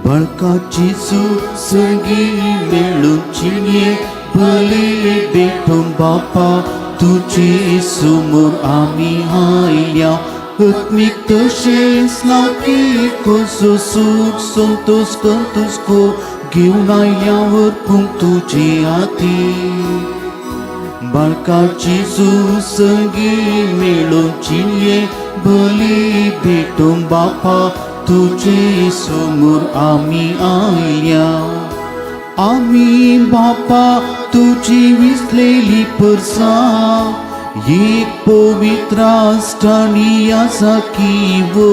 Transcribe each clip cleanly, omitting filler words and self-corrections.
बाळकाची संगी मेळून चिणये भली भेटून बापा तुझे समोर आमी आयल्या आत्मीक तशेंच लौकीक कसो सूख संतोष कंतोष को घेवन आयल्यावर पूण तुजे हाती. बाळकाची संगी मेळून चिणये भली भेटून बापा तुझे समोर आमी आयल्या. आमी बापा तुजी विसलेली परसा एक पवित्र आसतानी आसा की वो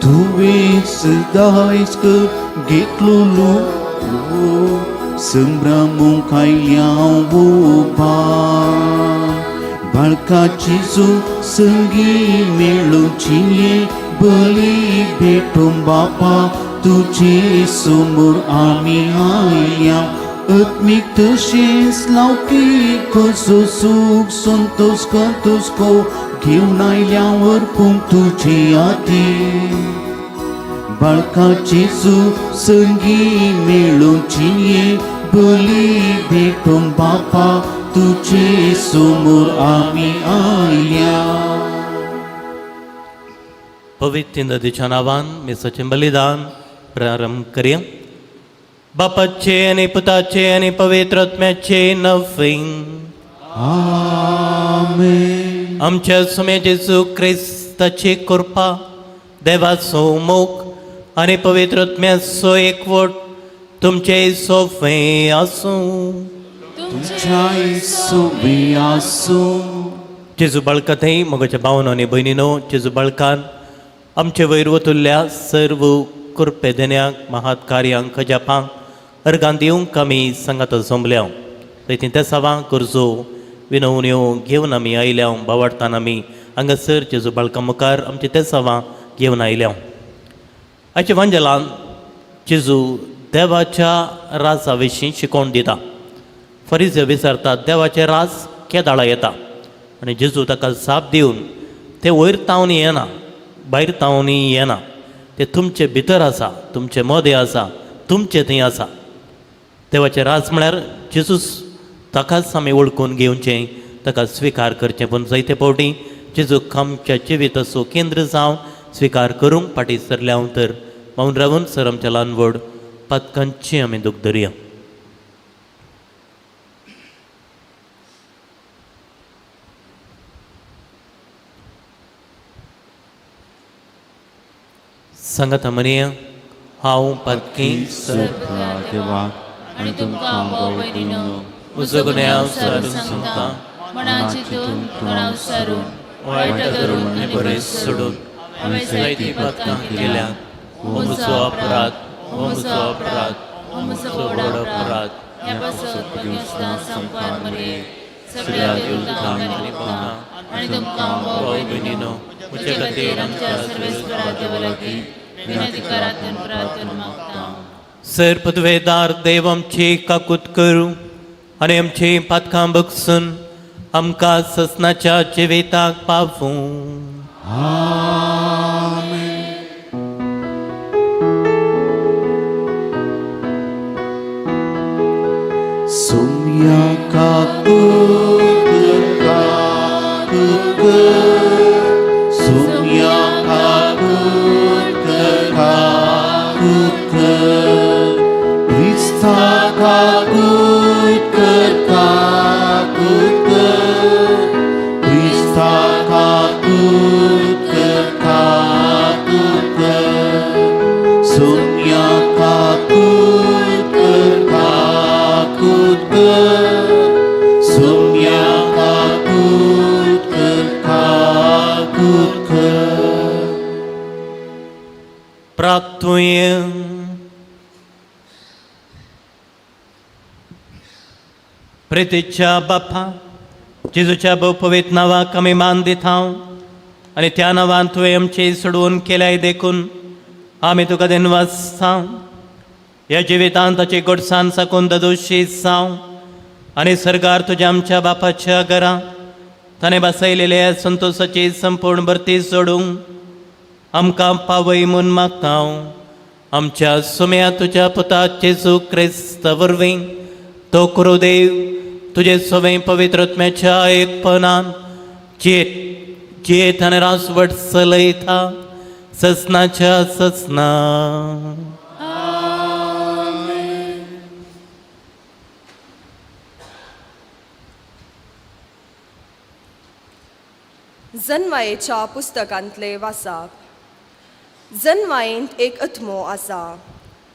तुवें सदांच घेतलो संभ्रमूंक आयल्या वो बाळकाची संगी मेळून चिये बली भेटून बापा तुझे समोर आमी आयल्या. आत्मीक तशेंच लौकीक कसो सूख संतोष कंतोष को घेवन आयल्यावर पूण तुजे हाती. बाळकाची संगी मेळून चिये बली भेटून बापा तुझे समोर आमी आयल्या. पवित्र नदीच्या नावान मिसाचें बलिदान प्रारंभ करया. बापाचे आनी पुताचे आनी पवित्र आत्म्याचे नफीं. आमेन. आमच्या सुम्या जेजू क्रिस्ताची कृपा, देवाचो मोग आनी पवित्र आत्म्याचो एकवट तुमचे सोफे आसूं. तुमच्या सोबी आसूं. जेजू बाळकाथंय मोगाच्या भावनो आनी भयणीनो, जेजू बाळकान आमचे वयर वतुल्ल्या सर्व कृपे देण्याक, महात कार्यांक, खजापांक अर्गां दिवंक आमी सांगात जमल्या. थंय ती तेसावां गरजो विनवण्यो घेवन आमी आयल्या. बावडतान आमी हांगासर जेजू बाळका मुखार आमची तेसावां घेवन आयल्या. आयच्या वांजेलान जेजू देवाच्या राजा विशीं शिकोवन दिता. फरिजे विचारतात, देवाचें राज केदाळा येता? आनी जेजू ताका जाप दिवन, तें वयर तावन येना, भायर तावनूय येना, तें तुमचे भितर आसा, तुमचे मदें आसा, तुमचे थंय आसा. देवाचें राज म्हळ्यार जेजूस, ताकाच आमी वळखून घेवचें, ताका स्विकार करचें. पूण जायते फावटी जेजूक आमच्या जिविताचो केंद्र जावन स्विकार करूंक फाटीं सरल्या. तर मावन रावून सर आमच्या ल्हान व्हड पातकांची आमी दूख धरया. सांगात म्हणया, हांव पातकी. सगळ्या देवाक आनी तुमकां भाव भयणीनो, म्हजो गुन्यांव सारून सांगता. मना चिंतून, तोंडाव सारून, वायट करून आनी बरें सोडून हांवें जायतीं पातकां केल्या. हो म्हजो अपराध, हो म्हजो अपराध, हो म्हजो व्हड अपराध. ह्या पासत मध्यस्थां संपार मरिये, सगळ्या देवतांक आनी भक्तांक आनी तुमकां भाव भाव भयणीनो, भयणीनो, म्हजे खातीर आमच्या सर्वेस्परा देवा लागीं विनंती करात आनी प्रार्थना मागता. सर पदवेदार देव आमची काकूत करूं आनी आमची पातकां बगसून आमकां ससनाच्या जिविताक पावूं. आमेन. सुम्या काकूत काकूत, सुम्या काकूत काकूत, क्रिस्ता काकूत काकूत, क्रिस्ता काकूत काकूत, सुम्या काकूत काकूत, सुम्या काकूत काकूत. प्रार्थुय. प्रितीच्या बापा, जेजूच्या भोवपवीत नांवाक आमी मान दिता आनी त्या नांवान तुवें आमची सोडवून केल्याय देखून आमी तुका दिनवासता. ह्या जिवितांत ताची गोडसान साकून ददोशी जावं आनी सरकार तुज्या आमच्या बापाच्या घरा ताणें बसयलेल्या संतोसाची संपूर्ण भरती सोडूंक आमकां पावय म्हूण मागता. आमच्या सुम्या तुज्या पुता जेजू क्रिस्त वरवीं तो कुरुदेव तुजे सवें पवित्र आत्म्याच्या एकपणान जियेत जियेत आनी रासवट चलयता ससनाच्या ससना. जनवायेच्या पुस्तकांतले वासाप. जनवायेंत एक आत्मो आसा.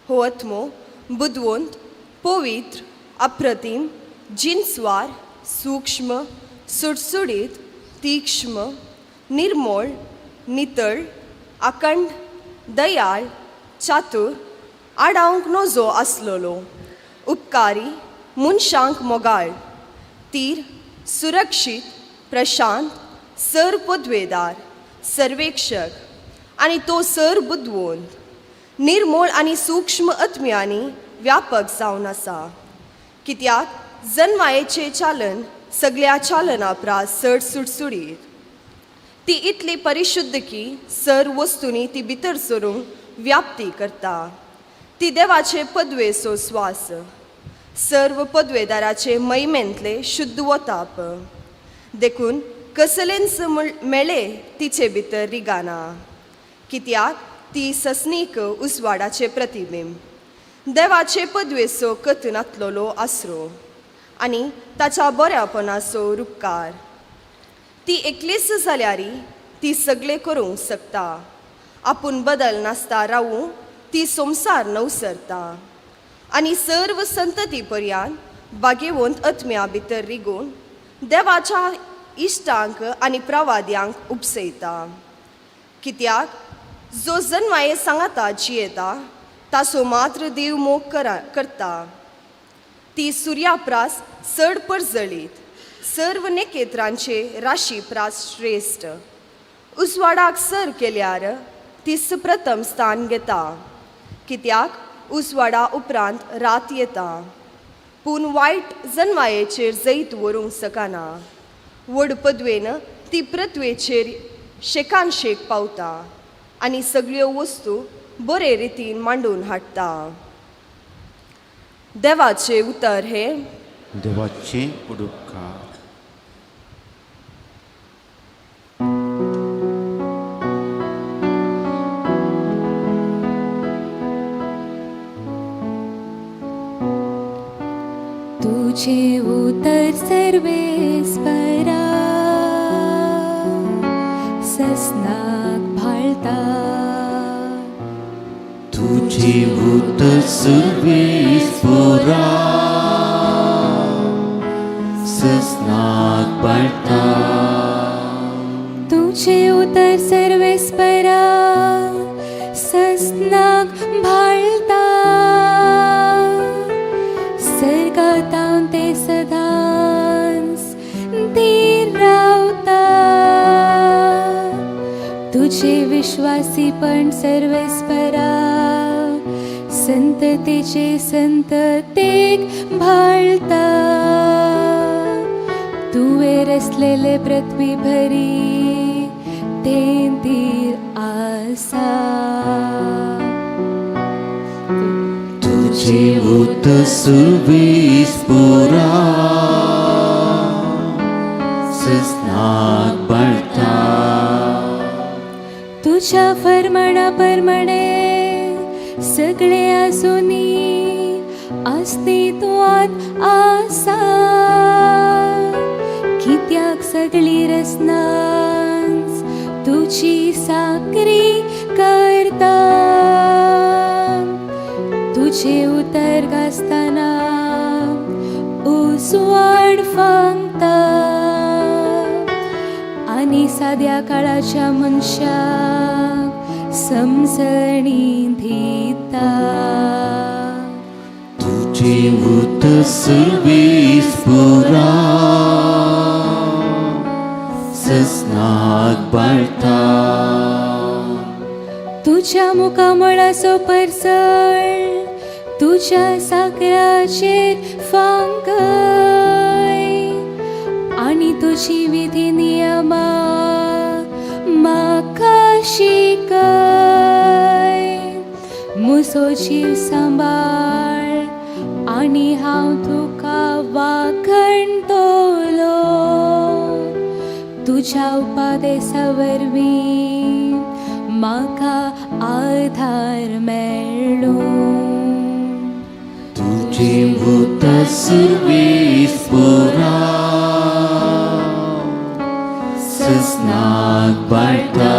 हो आत्मो बुदवंत, पवित्र, अप्रतीम, जिन्सवार, सूक्ष्म, सुडसुडीत, तीक्ष्म, निर्मोळ, नितळ, अखंड, दयाळ, चातूर, आडावंक नजो आसलेलो, उपकारी, मनशांक मोगाळ, तीर, सुरक्षीत, प्रशांत, सर पदवेदार, सर्वेक्षक आनी तो सर बुदवंत, निर्मोळ आनी सूक्ष्म आत्म्यांनी व्यापक जावन आसा. कित्याक जनमायेचें चालन सगळ्या चालना प्रास चड सुडसुडीत. ती इतली परिशुद्ध की सर वस्तूंनी ती भितर सरूंक व्याप्ती करता. ती देवाचे पदवेचो स्वास, सर्व पदवेदाराचे महिमेंतले शुद्ध वताप, देखून कसलेंच मेळे तिचे भितर रिगाना, कित्याक ती ससनीक उजवाडाचे प्रतिबिंब, देवाचे पदवेचो कथनातलोलो आसरो आनी ताच्या बऱ्यापणाचो रुपकार. ती एकलीच जाल्यारी ती सगळें करूंक शकता. आपूण बदल नासता रावूं ती संवसार नवसरता आनी सर्व संतती पर्यान बागेवंत आत्म्या भितर रिगून देवाच्या इश्टांक आनी प्रवाद्यांक उपसयता. कित्याक जो जनमाये सांगाता जियेता ताचो मात्र देव मोग करा करता. ती सुर्याप्रास चड परजळीत, सर्व नेकेत्रांचे राशी प्रास श्रेश्ठ. उजवाडाक सर केल्यार ती प्रथम स्थान घेता, कित्याक उजवाडा उपरांत रात येता. पूण वायट जनवायेचेर जैत व्हरूंक शकना. व्हड पदवेन ती पृथ्वेचेर शेकान शेक पावता आनी सगळ्यो वस्तू बरे रितीन मांडून हाडटा. देवाचें उतर हें. देवाचे उपकार. तुझे उतर सर्वेस्परा ससनाक भाळता. तुझे उत सुवीस पुरा ससनाक पडता. तुझे उतर सर्वेस्परा ससनाक भाळता. सर्गातावन ते सदांच धीर रावता. तुझे विश्वासी पण सर्वेस्परा संततेचे संततेक भाळता. तुवे रचलेले पृथ्वी भरी तेंतीर आसा. तुझे उत सुवीस पुरा ससनाक पडता. तुझ्या फरमाणा परमाणे सगळे आसुनी अस्तित्वात आसा. कित्याक सगळी रचनाच तुझी साकरी करता. तुझे उतर गाजताना उजवाड फांगता आनी साद्या काळाच्या मनशाक समजणी दिता. तुझे उत सुवीस पुरा ससनाक पडता. तुझ्या मुखामळाचो परसळ तुझ्या साकराचेर फांकय आनी तुजी विधी नियमा म्हाका शिकय. म्हजो जीव सांबाळ आनी हांव तुका वाखणटलो तुज्या उपादेसा वरवीं म्हाका आधार मेळ्ळो. तुझे भूत सुरवीस पुरा ससनाक बाळटा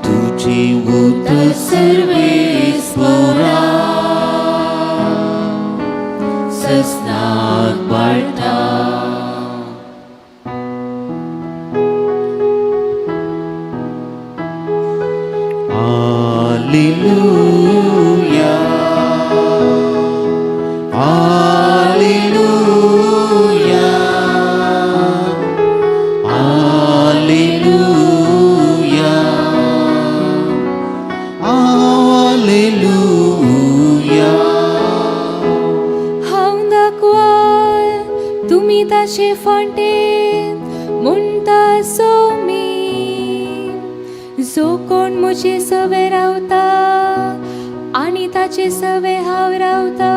तुझे भूत सुरवीस पुरा ससनाक बाळटा. Alleluia. Alleluia. Alleluia. Alleluia. हांव दाखवाल तुमी ताचे फांटेन म्हणटा सोमी जो कोण म्हजे सवे रावता आनी ताचे सवे हांव रावता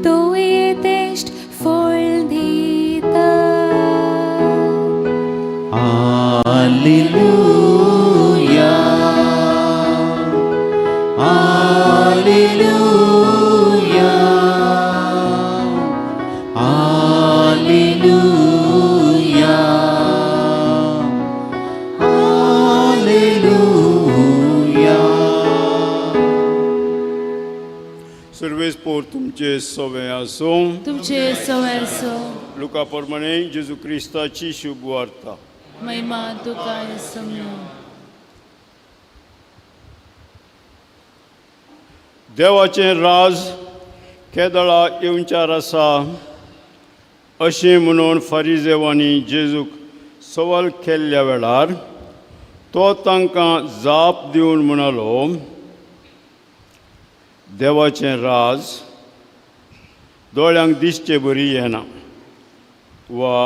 तो येतेश्ट फळ दिता. Alleluia. Alleluia. Alleluia. Alleluia. सुर्वेस पोर तुमचे सवे आसूं. तुमचे सवे आसूं. लुका प्रमाणे जेजू क्रिस्ताची शुभ वार्ता. महिमा तुका येसम्या. देवाचें राज केदळा येवच्यार आसा अशें म्हणून फारिजेवांनी जेजूक सवाल केल्ल्या वेळार तो तांकां जाप दिवन म्हणालो, देवाचें राज दोळ्यांक दिसचे बरी येना वा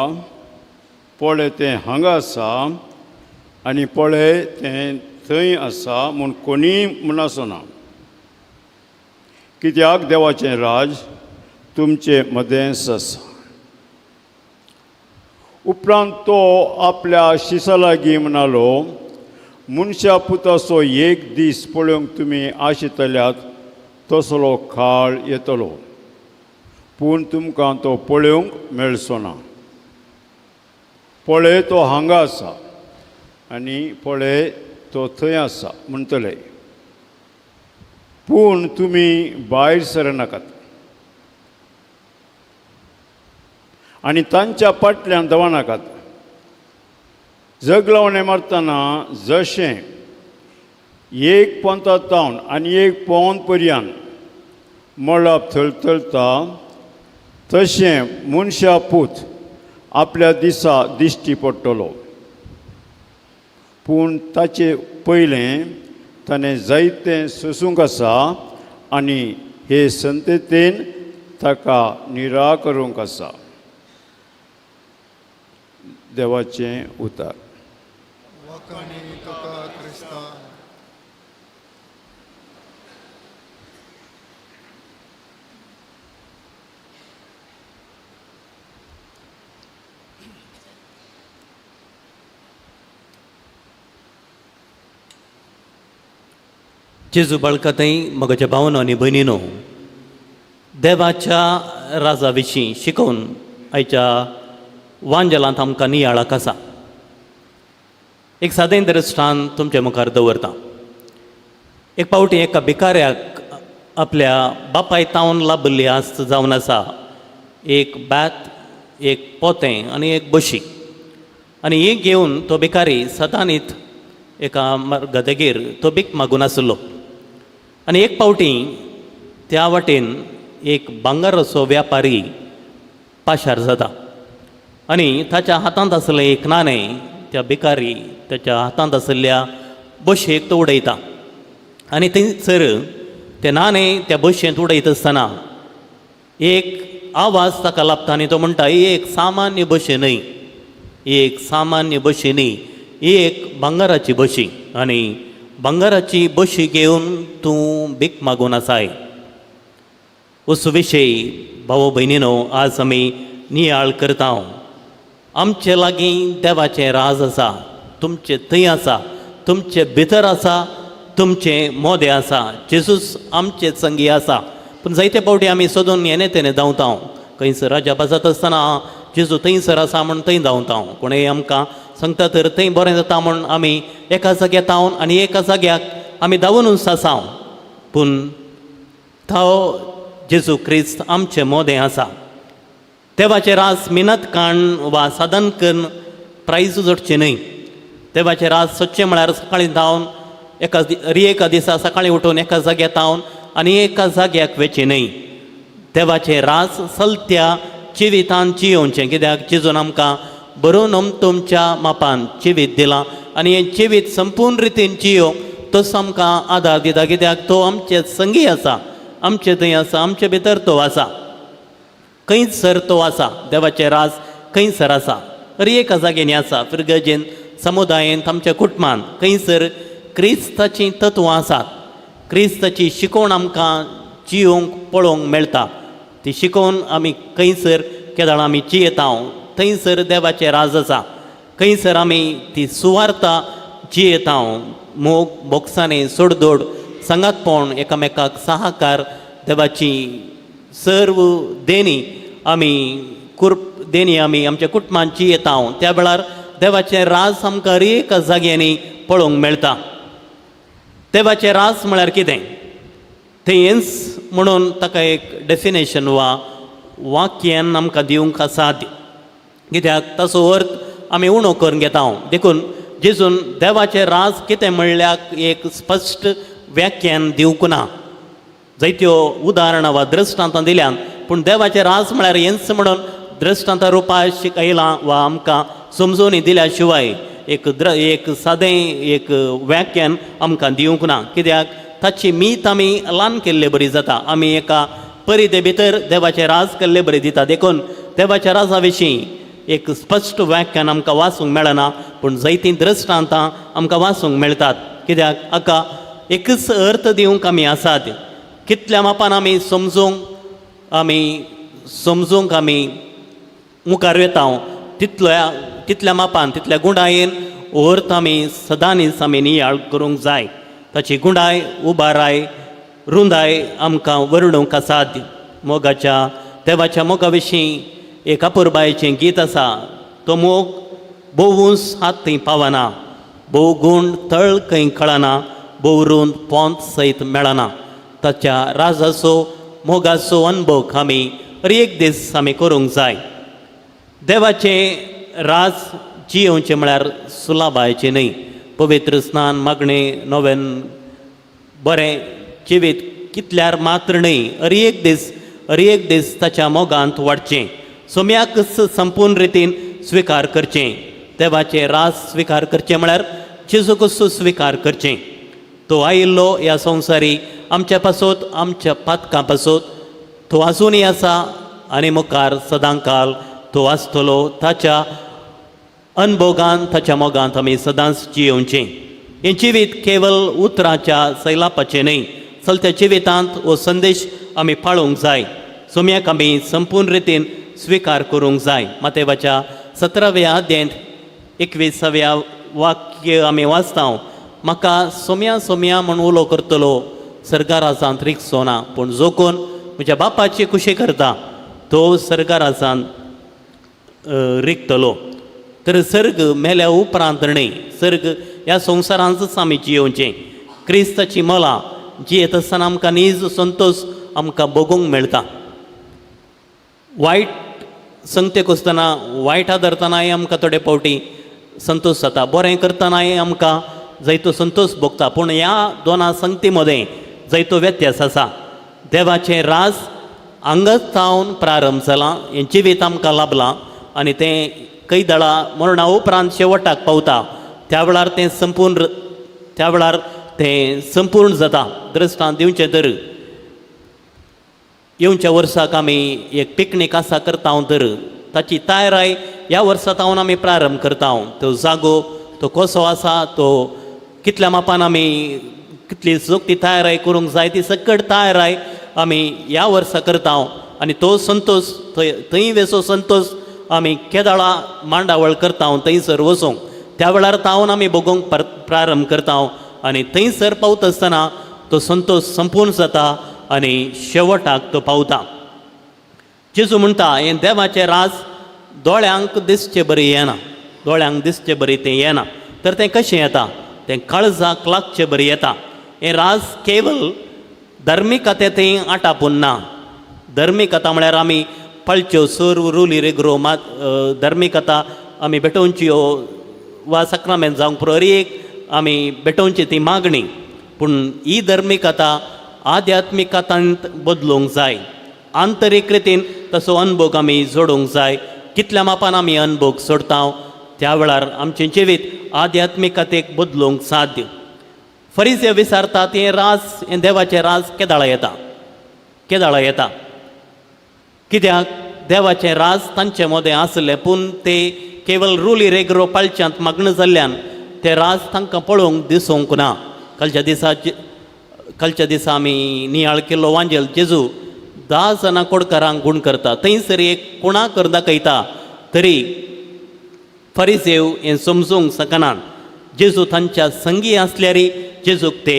पळय तें हांगा आसा आनी पळय तें थंय आसा म्हूण कोणीय म्हणासना, कित्याक देवाचें राज तुमचे मदेंच आसा. उपरांत तो आपल्या शिसा लागीं म्हणालो, मनशा पुताचो एक दीस पळोवंक तुमी आशितल्यात तसलो काळ येतलो, पूण तुमकां तो पळोवंक मेळचो ना. पळय तो हांगा आसा आनी पळय तो थंय आसा म्हणटले, पूण तुमी भायर सरनाकात आनी तांच्या फाटल्यान धांवनाकात. जगलावणें मारतना जशें एक पोंता तावन आनी एक पोंत पर्यान मळब थळथळता तशें मनशा पूत आपल्या दिसा दिश्टी पडटलो, पूण ताचे पयलें ताणें जायतें सोसूंक आसा आनी हे संततेन ताका निराकरूंक आसा. देवाचें उतार. वाखाणी तुका क्रिस्ता. जेजू बाळकातय म्हज्या भावनो आनी भयणीनो, देवाच्या राजा विशीं शिकोवन आयच्या वांजेलांत आमकां नियाळाक आसा. एक सादें दृश्टान तुमचे मुखार दवरता. एक पावटी एका भिकाऱ्याक आपल्या बापाय तावन लाबिल्ली आस्त जावन आसा एक बात, एक पोतें आनी एक बशी, आनी ही घेवन तो भिकारी सदांनीत एका गदगेर तो भीक मागून आसलो. आनी एक पावटी त्या वाटेन एक भांगराचो व्यापारी पाशार जाता आनी ताच्या हातांत आसलें एक नाणें त्या भिकारी ताच्या हातांत आशिल्ल्या बशेक तो उडयता आनी थंयसर तें नाणें त्या बशेंत उडयता आसतना एक आवाज ताका लागता आनी तो म्हणटा, ही एक सामान्य बशी न्हय, ही एक सामान्य बशी न्हय, ही एक भांगराची बशी. आनी भांगराची बशी घेवन तूं भीक मागून आसाय. असो विशय भाव भयणीनो आज आमी नियाळ करता. आमचे लागीं देवाचें राज आसा, तुमचे थंय आसा, तुमचे भितर आसा, तुमचे मोदें आसा. जेजूस आमचे संगी आसा. पूण जायते फावटी आमी सोदून येणे तेणे धांवता. खंयसर राजा बसत आसतना जेजू थंयसर आसा म्हूण थंय धांवता. कोणूय आमकां सांगता तर थंय बरें जाता म्हूण आमी एका जाग्यार धांवन आनी एका जाग्याक आमी धांवूनच आसा. पूण तो जेजू क्रिस्त आमचे मोदें आसा. देवाचें रास मिनत काण वा साधन करून प्रायज जोडचें न्हय. देवाचें रास सोदचें म्हळ्यार सकाळीं धांवन एका एका दिसा सकाळीं उठून एका जाग्यार धांवन आनी एका जाग्याक वचचें न्हय. देवाचें रास चलत्या जिवितान जियोवचें, कित्याक जेजून आमकां बरोवन तुमच्या मापान जिवीत दिलां आनी हें जिवीत संपूर्ण रितीन जियोवंक तसो आमकां आदार दिता, कित्याक तो आमचे संगी आसा, आमचे थंय आसा, आमचे भितर तो आसा, खंयसर तो आसा. देवाचें राज खंयसर आसा, हर एका जाग्यांनी आसा. फिरगजेन, समुदायेंत, आमच्या कुटुंबान खंयसर क्रिस्ताचीं तत्वां आसात, क्रिस्ताची शिकवण आमकां जियोवंक पळोवंक मेळटा. ती शिकोवन आमी खंयसर केदळ आमी जियेता थंयसर देवाचें राज आसा. खंयसर आमी ती सुवार्ता जियेता, मोग बोक्सांनी सोडदोड सांगातपण एकामेकाक सहाकार देवाची सर्व देणी आमी कुर्प देणी आमी आमच्या कुटुंबान जियेता. त्या वेळार देवाचें राज आमकां हर एका जाग्यांनी पळोवंक मेळटा. देवाचें राज म्हळ्यार कितें तें हेंच म्हणून ताका एक डेफिनेशन वा वाक्यान आमकां दिवंक आसा, कित्याक ताचो अर्थ आमी उणो करून घेता. देखून जेजून देवाचें राज कितें म्हणल्यार एक स्पश्ट व्याख्यान दिवंक ना. जायत्यो उदाहरणां वा दृश्टांतां दिल्यान, पूण देवाचें राज म्हळ्यार हेंच म्हणून दृश्टांता रुपार शिकयलां वा आमकां समजोवणी दिल्या शिवाय एक एक सादें एक व्याख्यान आमकां दिवंक ना, कित्याक ताची मीत आमी ल्हान केल्ले बरी जाता. आमी एका परिदे भितर देवाचें राज केल्ले बरी दिता. देखून देवाच्या राजा विशीं एक स्पश्ट व्याख्यान आमकां वाचूंक मेळना, पूण जायतीं दृश्टांतां आमकां वाचूंक मेळटात, कित्याक हाका एकच अर्थ दिवंक आमी आसात. कितल्या मापान आमी समजूंक आमी मुखार वेता तितल्या तितल्या मापान तितल्या गुंडायेन अर्थ आमी सदांनीच आमी नियाळ करूंक जाय. ताची गुंडाय उबाराय रुंदाय आमकां वर्णूंक आसात. मोगाच्या देवाच्या मोगा विशीं एक अपुरबायेचें गीत आसा. तो मोग भोव उंच हात थंय पावना, भोव गूण तळ खंय कळना, भोव रूंद पोंत सयत मेळना. ताच्या राजाचो मोगाचो अनुभव आमी हर एक दीस आमी करूंक जाय. देवाचें राज जियोवचें म्हळ्यार सुलाबायचें न्हय. पवित्र स्नान मागणें नवेन बरें जिवीत कितल्यार मात्र न्हय, हर एक दीस हर एक दीस ताच्या मोगांत वाडचें, सोम्याकच संपूर्ण रितीन स्विकार करचें. देवाचें राज स्विकार करचें म्हळ्यार जेजूकच स्विकार करचें. तो आयिल्लो ह्या संवसारी आमच्या पासत, आमच्या पातकां पासत तो आजुनूय आसा आनी मुखार सदांकाल तो आसतलो. ताच्या अनभोगान ताच्या मोगांत आमी सदांच जियोवचें. हें जिवीत केवल उतराच्या सैलापाचें न्हय, चलत्या जिवितांत हो संदेश आमी पाळूंक जाय. सोम्याक आमी संपूर्ण रितीन स्विकार करूंक जाय. मातेवाच्या 17व्या अध्यायांत 21व्या वाक्य आमी वाचता, म्हाका सोम्या सोम्या म्हूण उलो करतलो सर्गाराजांत रिगचो ना, पूण जो कोण म्हज्या बापाची खुशी करता तो सर्गाराजांत रिगतलो. तर सर्ग मेल्या उपरांत न्हय, सर्ग ह्या संवसारांतच आमी जियोवचें. क्रिस्ताची मोलां जियेत आसतना आमकां नीज संतोश आमकां भोगूंक मेळटा. वायट संगतेक वचतना वायट आदरतनाय आमकां थोडे फावटी संतोश जाता, बरें करतनाय आमकां जायतो संतोश भोगता. पूण ह्या दोना संगती मदें जायतो व्यत्यास आसा. देवाचें राज हांगाच जावन प्रारंभ जालां, हें जिवीत आमकां लाभलां आनी तें कैदळा मरणा उपरांत शेवटाक पावता. त्या वेळार तें संपूर्ण त्या वेळार तें संपूर्ण जाता. दृश्टांत दिवचें तर येवच्या वर्साक आमी एक पिकनीक आसा करता तर ताची तयाराय ह्या वर्सा तावन आमी प्रारंभ करता. तो जागो तो कसो आसा, तो कितल्या मापान आमी कितली जोगती तयाराय करूंक जाय ती सकट तयाराय आमी ह्या वर्सा करता. आनी तो संतोश थंय थंय वेसो संतोश आमी केदाळा मांडावळ करता थंयसर वचूंक त्या वेळार तावन आमी भोगोवंक प्रारंभ करता आनी थंयसर पावता आसतना तो संतोश संपूर्ण जाता आनी शेवटाक तो पावता. जेजू म्हणटा हें देवाचें राज दोळ्यांक दिसचे बरी येना, दोळ्यांक दिसचे बरी तें येना, तर तें कशें येता? तें काळजाक लागचे बरी येता. हें राज केवल धर्मीक कथें थंय आटापून ना. धर्मीक कथा म्हळ्यार आमी पाळच्यो सर्व रुली रेग्रो मात धर्मीक कथा आमी भेटोवच्यो वा साक्रामेंत जावंक पुरो हर एक आमी भेटोवची ती मागणी. पूण ही धर्मीक कथा आध्यात्मीक कथांत बदलूंक जाय. आंतरीक रितीन तसो अनभोग आमी जोडूंक जाय. कितल्या मापान आमी अनभोग सोडता त्या वेळार आमचें जिवीत आध्यात्मीक कथेक बदलूंक साध्य. फरिजे विचारतात हें राज, हें देवाचें राज केदाळा येता, केदाळा येता? कित्याक देवाचें राज तांचे मदें आसलें पूण ते केवल रुली रेग्रो पाळच्यांत मागणं जाल्ल्यान तें राज तांकां पळोवंक दिसूंक ना. कालच्या दिसा आमी नियाळ केल्लो वांजेल जेजू 10 जाणां कोडकारांक गूण करता, थंयसर एक कोणा कर दाखयता तरी फरिसेव हें समजूंक शकनात. जेजू तांच्या संगी आसल्यारी जेजूक ते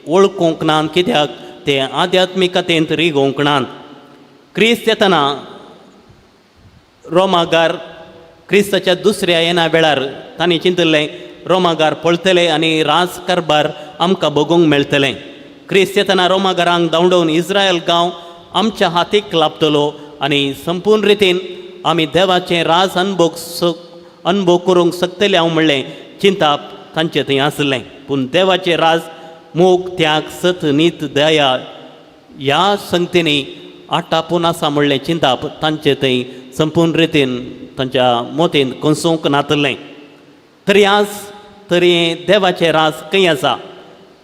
वळखूंक नात, कित्याक ते आध्यात्मिकतेंत रिगोवंक नात. क्रिस्त येतना रोमागार क्रिस्ताच्या दुसऱ्या येना वेळार तांणी चिंतलें रोमागार पळतले आनी राज कारभार आमकां भोगूंक मेळटलें. क्रिस्त येतना रोमागारांक धांवडोवन इस्रायल गांव आमच्या हातीक लाबतलो आनी संपूर्ण रितीन आमी देवाचें राज अनभोग करूंक शकतले हांव म्हणलें चिंताप तांचें थंय आसलें. पूण देवाचें राज मोग, त्याग, सत, नीत, दया ह्या संगतींनी आटापून आसा म्हणलें चिंताप तांचे थंय संपूर्ण रितीन तांच्या मोतीन कोसोवंक नातलें. तरी आज तरी देवाचें राज खंय आसा?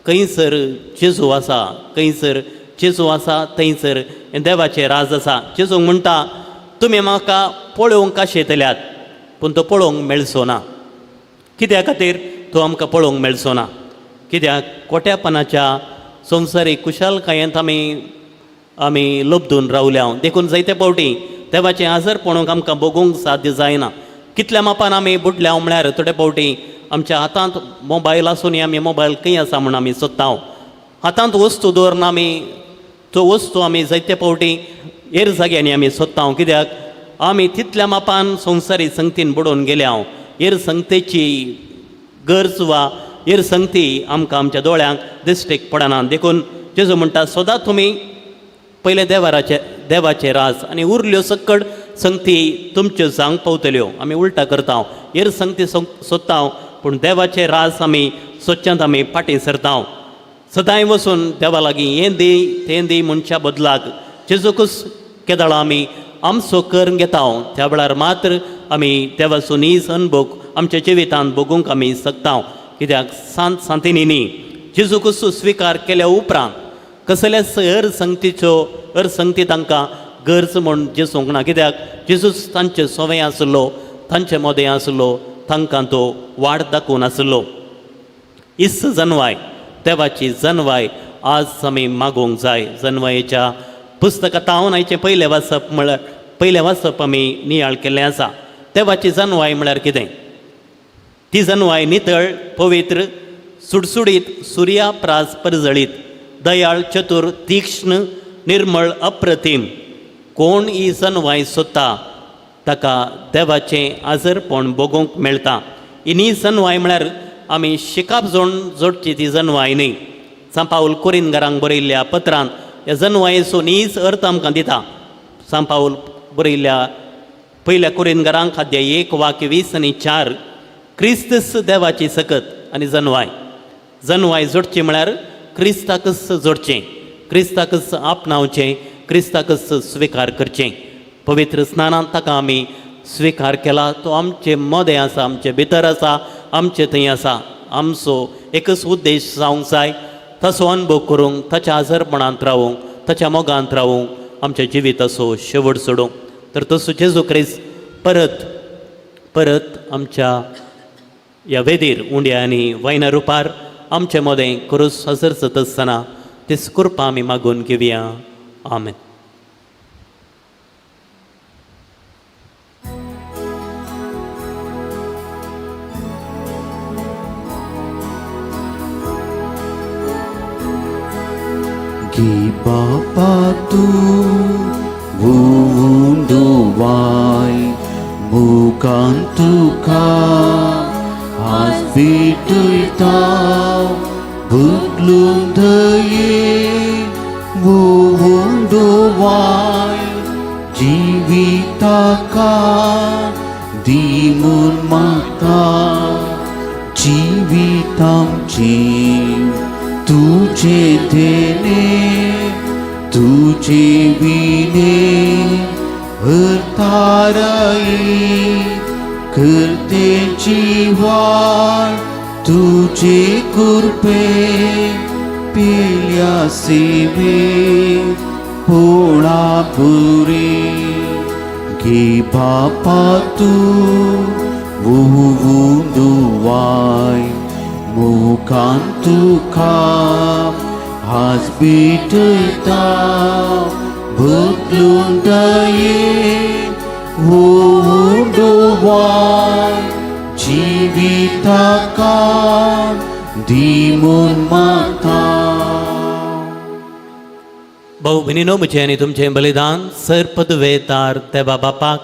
खंयसर जेजू आसा, खंयसर जेजू आसा थंयसर देवाचें राज आसा. जेजू म्हणटा तुमी म्हाका पळोवंक आशेतल्यात पूण तो पळोवंक मेळचो ना. कित्या खातीर तो आमकां पळोवंक मेळचो ना? कित्याक कोट्यापणाच्या संवसारीक कुशालकायेंत आमी लब्दून रावल्या. देखून जायते फावटी देवाचें हाजरपणूक आमकां भोगूंक साध्य जायना. कितल्या मापान आमी बुडल्या म्हळ्यार थोडे फावटी आमच्या हातांत मोबायल आसूनय आमी मोबायल खंय आसा म्हूण आमी सोदता. हातांत वस्तू दवरून आमी तो वस्तू आमी जायते फावटी हेर जाग्यांनी आमी सोदता. कित्याक आमी तितल्या मापान संवसारी संगतीन बुडोवन गेल्या. हेर संगतेची गरज वा हेर संगती आमकां आमच्या दोळ्यांक दिश्टीक पडना. देखून जेजू म्हणटा सदां तुमी पयले देवाचें राज आनी उरल्यो सकट संगती तुमच्यो जावंक पावतल्यो. आमी उल्टा करता, हेर संगती सोदता पूण देवाचें राज आमी सोदच्यांत आमी फाटीं सरता. सदांय वचून देवा लागीं हें दी तें दी म्हणच्या बदलाक जेजूकूच केदळा आमी आमचो करून घेता त्या वेळार मात्र आमी देवाचो नीज अनभोग आमच्या जिवितांत भोगूंक आमी शकता. कित्याक सांत सांतिनी जेजूकूच स्विकार केल्या उपरांत कसल्याच हर संगतीचो हर संगती तांकां गरज म्हूण जेसूंक ना. कित्याक जेजूस तांचे सोवे आसलो, तांचे मोदें आसलो, तांकां तो वाट दाखोवन आसलो. इस जनवाय देवाची जनवाय आज आमी मागूंक जाय. जनवायेच्या पुस्तकां तावन आयचें पयलें वाचप म्हळ्यार पयलें वाचप आमी नियाळ केल्लें आसा. देवाची जनवाय म्हळ्यार कितें? ती जनवाय नितळ, पवित्र, सुडसुडीत, सुर्या प्रास परजळीत, दयाळ, चतुर, तीक्ष्ण, निर्मळ, अप्रतीम. कोण ही जनवाय सोदता ताका देवाचें आजरपण भोगोवंक मेळटा. ही जनवाय म्हळ्यार आमी शिकाप जोडची ती जनवाय न्ही. सांत पावल कोरिनगरांक बरयल्ल्या पत्रान ह्या जनवायेचो नीज अर्थ आमकां दिता. सांत पावल बरयल्ल्या पयल्या कोरिनगरांक अध्याय 1 वाक्य 20 आनी 4 क्रिस्तस देवाची सकत आनी जनवाय. जनवाय जोडची म्हळ्यार क्रिस्ताकच जोडचें, क्रिस्ताकच आपणावचें, क्रिस्ताकच स्विकार करचें. पवित्र स्नानांत ताका आमी स्विकार केला, तो आमचे मदें आसा, आमचे भितर आसा, आमचे थंय आसा. आमचो एकच उद्देश जावंक जाय ताचो अनुभव करूंक, ताच्या आजरपणांत रावूंक, ताच्या मोगांत रावूंक, आमच्या जिविताचो शेवट सोडूंक. तर तसो जेजू क्रिस्त परत परत आमच्या ह्या वेदीर उंड्या आनी वायना रुपार आमचे मदें क्रूस हजर आसतना तीच कृपा आमी मागून घेवया. आमेन. घे बापा तूं वुंदुवाय मुखान तुका आज भेटयता बदलून दये वुंदुवाय जिविताका दी म्हूण मागता जिवितामचें तुझे देणे तुझे विणे हरताराई करतेची वाट तुझे कृपे पेल्या सेवे पोळा पुरे. घे बापा तूं वुंदुवाय मुखान तुका आज भेटयता बदलून दये वुंदुवाय जिविताका दी म्हूण मागता. भाऊ भयणीनो, म्हजें आनी तुमचें बलिदान सर पदवेतार देवा बापाक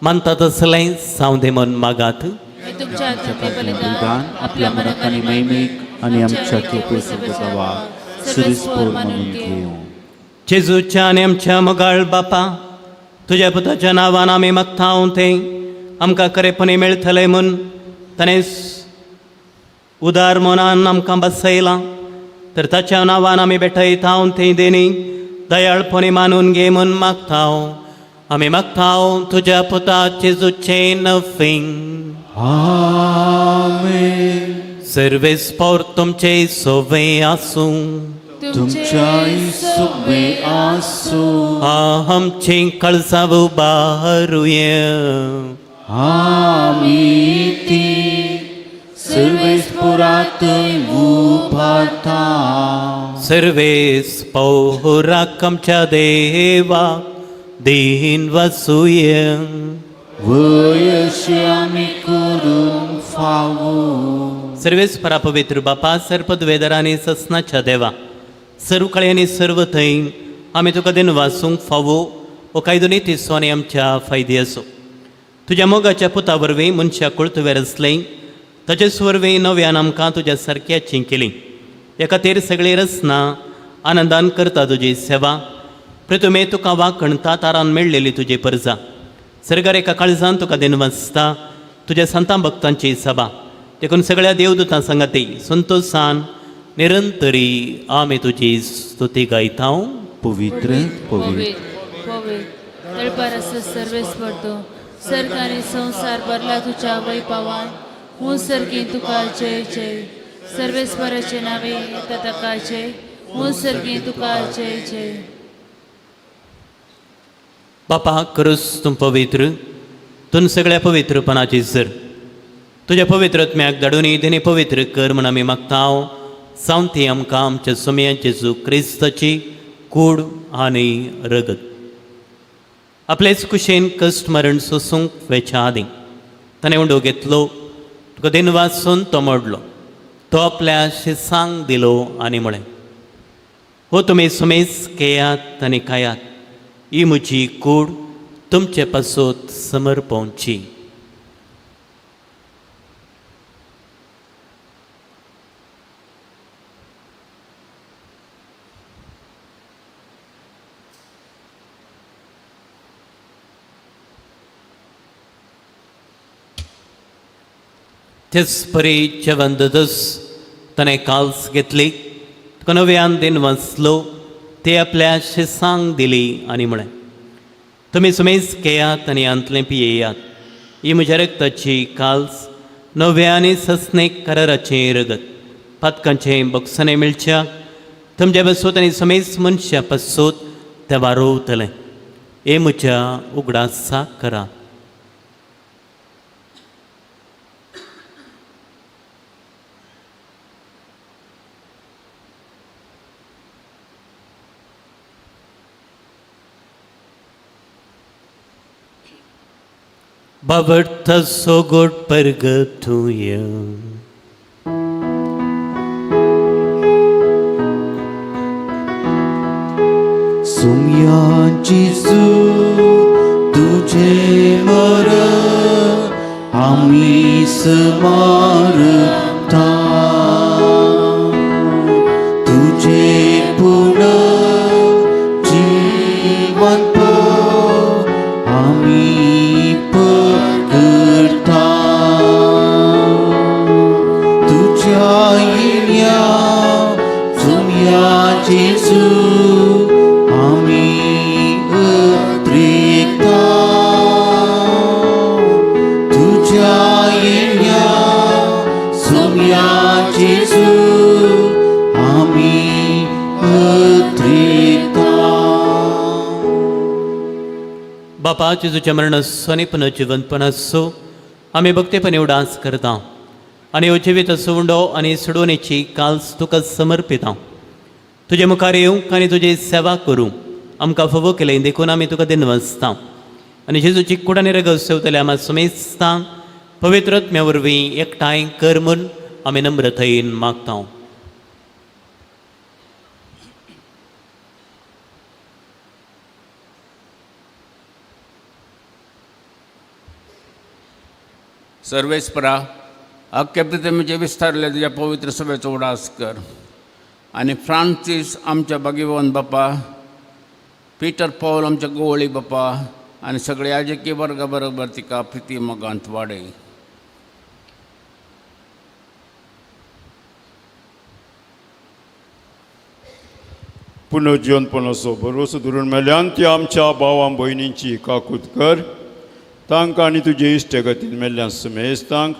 मानता तसलें सावंदे म्हूण मागात. हे तुमच्या हातांतलें बलिदान आपल्या मनाक आनी महिमेक आनी आमच्या केपेसवाक सुरीसपोर म्हणून घेवं. जेजूच्या आनी आमच्या मोगाळ बापा, तुज्या पुताच्या नांवान आमी मागता तें आमकां खरेपणी मेळटलें म्हूण ताणें उदार मनान आमकां बसयलां, तर ताच्या नांवान आमी भेटयता तें देणी दयाळपणी मानून घे म्हूण मागता. आमी मागता तुज्या पुता जेजूचें नफींग. आमेन. सर्वेस्पोर तुमचे सोवे आसूं. तुमच्याय सुबे आसूं. आमचें कळसाव बारुया. आमी ती सर्वेस्पोरातय उबारता. सर्वेस पौराक आमच्या देवा दीन वसुया. वयशी आमी करूंक फावो. सर्वेस परा पवित्र बापा, सर्पद्वेदर आनी ससनाच्या देवा, सर्व कळे आनी सर्व थंय आमी तुका दिन वासूंक फावो हो कायदो नीतीचो आनी आमच्या फायदे आसो. तुज्या मोगाच्या पुता वरवीं मनशाक तुवें रचलें, ताचेच वरवीं नव्यान आमकां तुज्या सारक्याची केली. ह्या खातीर सगळी रचना आनंदान करता तुजी सेवा. प्रतिमे तुका वाखणता तारान मेळ्ळेली तुजी परजा सर्गार एका काळजान तुका दिन वाचता तुज्या संतां भक्तांची सभा. देखून सगळ्या देवदूतां सांगाती संतोषान निरंतरी आमी तुजी स्तुती गायता. पवित्र पवित्र पवित्र तळपार आसा सर्वेस्पर तूं, सर्ग आनी संवसार भरला तुज्या वैभवान. हूं सर्गीं तुका जय जय. सर्वेस्पराचे नावे येता ताका जय. हूं सर्गीं तुका जय जय. बापा करूस तूं पवित्र, तूं सगळ्या पवित्रपणाची जर तुज्या पवित्रत्म्याक धाडून तेणी पवित्र कर म्हूण आमी मागता. सावंती आमकां आमच्या सोम्या जेजू क्रिस्ताची कूड आनी रगत आपलेच कुशेन कश्ट मरण सोसूंक वेच्या आदीं ताणें उंडो घेतलो, तुका दिन वाचून तो मोडलो, तो आपल्या शिसांक दिलो आनी म्हळें, हो तुमी सुमेज घेयात आनी खायात, ही म्हजी कूड तुमचे पासत समर्पवची. तेच परी जेवण दस ताणें काल्स घेतली, तुका नव्यान दिन वाचलो, ते आपल्या शिसांक दिली आनी म्हळें, तुमी सुमेज घेयात आनी हांतलें पियेयात, ही म्हज्या रक्ताची काल्स नव्या आनी ससनेक कराराचें रगत पातकांचें बक्षणें मेळच्या तुमच्या पासत आनी समेज मनशां पासत तें वारोवतलें. हे म्हज्या उगडासा करा. बाबर्थ सोगोट परगतूय. सुम्या जेजू तुझे मर आमी स्मारता तुझे पुनर्जीवन आमी पकडता तुझ्या येण्या सुम्या जेजू आमी अत्रेकता तुझ्या येण्या सुम्या जेजू आमी अत्रेकता. बापा जेजूच्या मरण आनी पुनर्जिवंतपण आसो आमी भक्तेपणी उडास करता आनी हो जिवीत उंडो आनी सोडवणेची काल्स तुका समर्पिता. तुजे मुखार येवंक आनी तुजी सेवा करूंक आमकां फावो केलें देखून आमी तुका दिनवासता आनी जेजूची कूड आनी रगत सेवतले आमा समेस्ता पवित्र आत्म्या वरवीं एकठांय कर म्हूण आमी नम्रतायेन मागता. सर्वेस्परा अख्ख्या पृथ्वीचे विस्तारले तुज्या पवित्र सभेचो उडास कर आनी फ्रांसीस आमच्या भाग्यवन बापा, पिटर पॉल आमच्या गोवळी बापा आनी सगळे याजकी वर्गा बरोबर तिका प्रिती मोगांत वाडय. पुनर्जीवनपणाचो भरवसो धरून मेल्यान ती आमच्या भावां भयणींची काकूत कर. तांकां आनी तुजे इश्टगतीन मेल्ल्यान समेस्तांक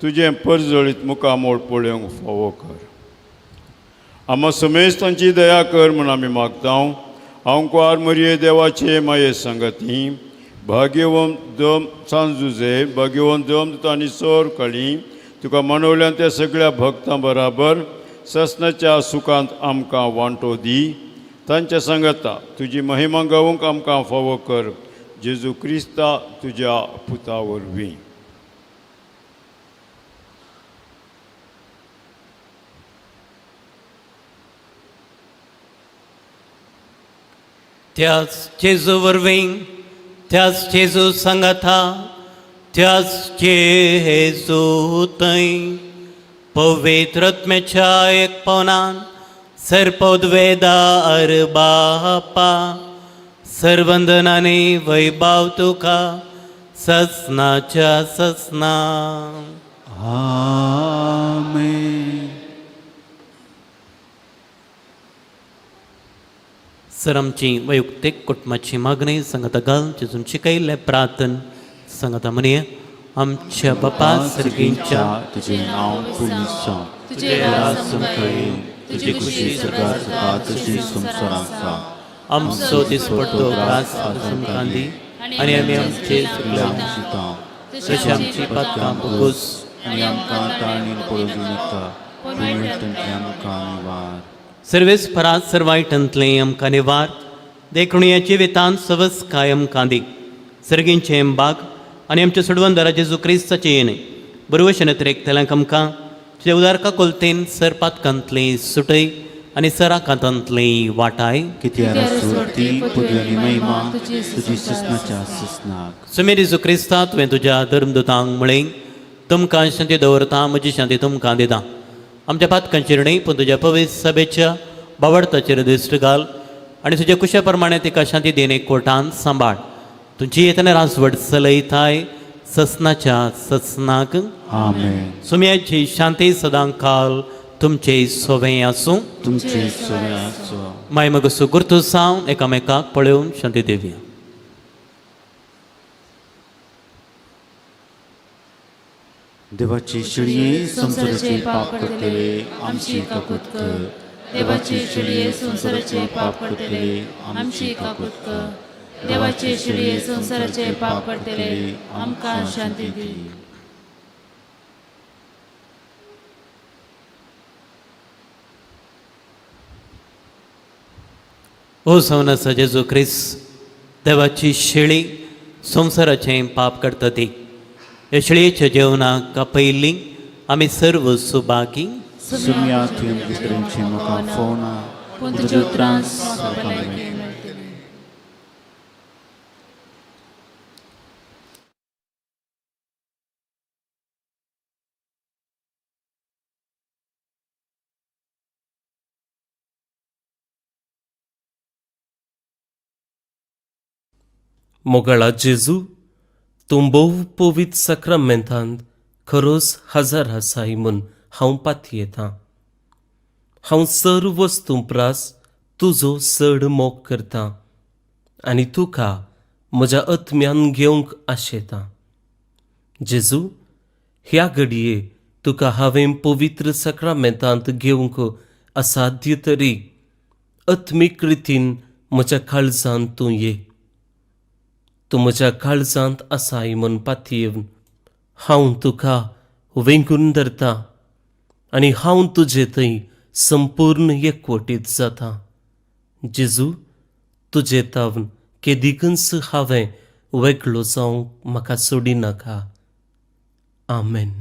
तुजें परजळीत मुखामोळ पळोवंक फावो कर. आमा समेस्तांची दया कर म्हूण आमी मागता. आंकवार मरये देवाचे माये संगती भाग्यवंत दम सांजुजे भाग्यवंत दम आनी सोर कळी तुका मनवल्यान त्या सगळ्या भक्तां बराबर ससनाच्या सुखांत आमकां वांटो दी. तांच्या सांगता तुजी महिमा गावंक आमकां फावो कर. जेजू क्रिस्ता तुज्या पुता वरवीं. त्याच जेजू वरवीं, त्याच जेजू सांगाता, त्याच जेजू थंय पवित्र आत्म्याच्या एकपणान सर्पोद्वेदार बापा सर्वंदनाने वैभाव तुका ससनाच्या ससना. आमेन. सर आमची वैयक्तीक कुटुंबाची मागणी सांगता घाल जेजून शिकयल्लें प्रार्थन सांगता म्हणया. आमच्या बापा सर्गींच्या तुझे नांव पुनीत जावं, तुझे राज आमकां येवं, तुजी खुशी स्वर्गात जाता तशी संवसारांत जावं. आमचो दिसपट्टो ग्रास आज आमकां दी आनी आमी आमचे आमची तशें आमची पातकां भोगोस आनी आमकां ताळणीन पडूं दिनाका, पूण वायटांतलें आमकां निवार. सर्वेस फरात सर्वायटंतलें आमकां निवार देखून ह्या जिवितांत सवस आमकां दी. सर्गींचें बाग आनी आमच्या सोडवंदारा जेजू क्रिस्ताचें येणें बरवशेन त्रेकतल्यांक आमकां तुज्या उदार काकोलतेन सर पातकांतलें सुटय आनी सराकांतांतलें वाटाय. कित्याक सोडती पदवी आनी महिमा तुजी ससनाच्या ससनाक. सुमेर जेजू क्रिस्ता तुवें तुज्या धर्मदूतांक म्हळें तुमकां शांती दवरता म्हजी शांती तुमकां दिता. आमच्या पातकांचेर न्हय पूण तुज्या पवित्र सभेच्या बावडताचेर दिश्ट घाल आनी तुज्या कुशा प्रमाणे तिका शांती दिन एक कोटान सांबाळ. तुजी येतना राजवट चलयताय ससनाच्या ससनाक. आमेन. सुम्याची शांती सदां काल तुमचे सोवें आसूं. तुमचे सोवे आसूं. माय मग सुगुर्तू सावन एकामेकाक पळोवन शांती दिवया. देवाची शिळये संवसाराचे पाप करतले आमची काकूत कर. देवाचे शिळये संवसाराचे पाप करतले आमची काकूत कर. देवाचे शिळये संवसाराचे पाप करतले आमकां शांती दी. ओ सवनासा जेजू क्रिस्त देवाची शेळी संवसाराचें पाप करता ती ह्या शेळयेच्या जेवणाक आपयल्ली आमी सर्व सुभागी. सुम्या तुवें भितरची म्हाका फोना, पूण तुजे तुजे त्रास त्रास म्हाका म्हाका भलायकी मेळटले. मेळटली. मोगाळा जेजू, तूं भोव पवित्र साक्रामेंतांत खरोच हजर आसाय म्हूण हांव पातयेतां. हांव सर्व वस्तूं प्रास तुजो चड मोग करतां आनी तुका म्हज्या आत्म्यान घेवंक आशेतां. जेजू, ह्या घडये तुका हांवें पवित्र साक्रामेंतांत घेवंक असाध्य तरी आत्मीक रितीन म्हज्या काळजांत तूं ये. तूं म्हज्या काळजांत आसाय म्हूण पातयेवन हांव तुका वेंगून धरतां आनी हांव तुजे थंय संपूर्ण एकवटीत जाता. जेजू, तुजे तावन केदिकूच हांवें वेगळो जावंक म्हाका सोडिनाका. आमेन.